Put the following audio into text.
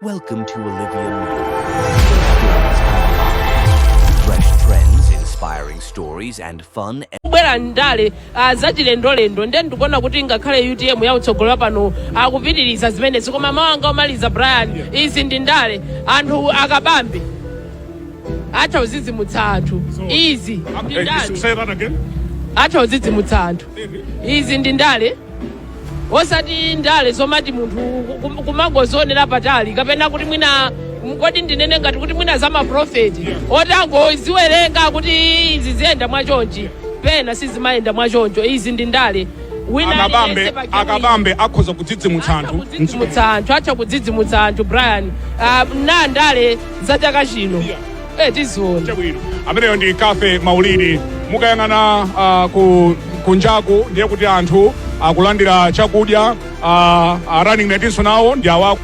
Welcome to Olivia Media. Stories come alive. Fresh trends, inspiring stories, and fun Kubwera ndale zachilendolendo, nde ndikuona kuti ngakhale UTM yautsogolela pano akupitiriza zimenezi. Koma mawu anga omaliza, Brian, izi ndi ndale. Anthu akabambe atha kudzidzimutsa anthu. Izi ndi ndale. Say that again. Atha kudzidzimutsa anthu. Izi ndi ndale, osati ndale zomati munthu kumangozionera patali, kapena kuti mwina, kodi ndinene ngati kuti mwina za maprofeti otangoziwerenga kuti izi ziyenda mwachonchi, pena sizimayenda mwachoncho. Izi ndi ndale. Wina Akabambe aliyense pa game. Akabambe akhoza kudzidzimutsa Atha anthu. kudzidzimutsa anthu, atha kudzidzimutsa anthu, Brian. Na ndale za chaka chino, tiziona. Chabwino, ameneyo ndi Kafe Maulidi. Mukayang'ana kunjaku, ndiye kuti anthu akulandira chakudya. Running mate nawo ndi awa.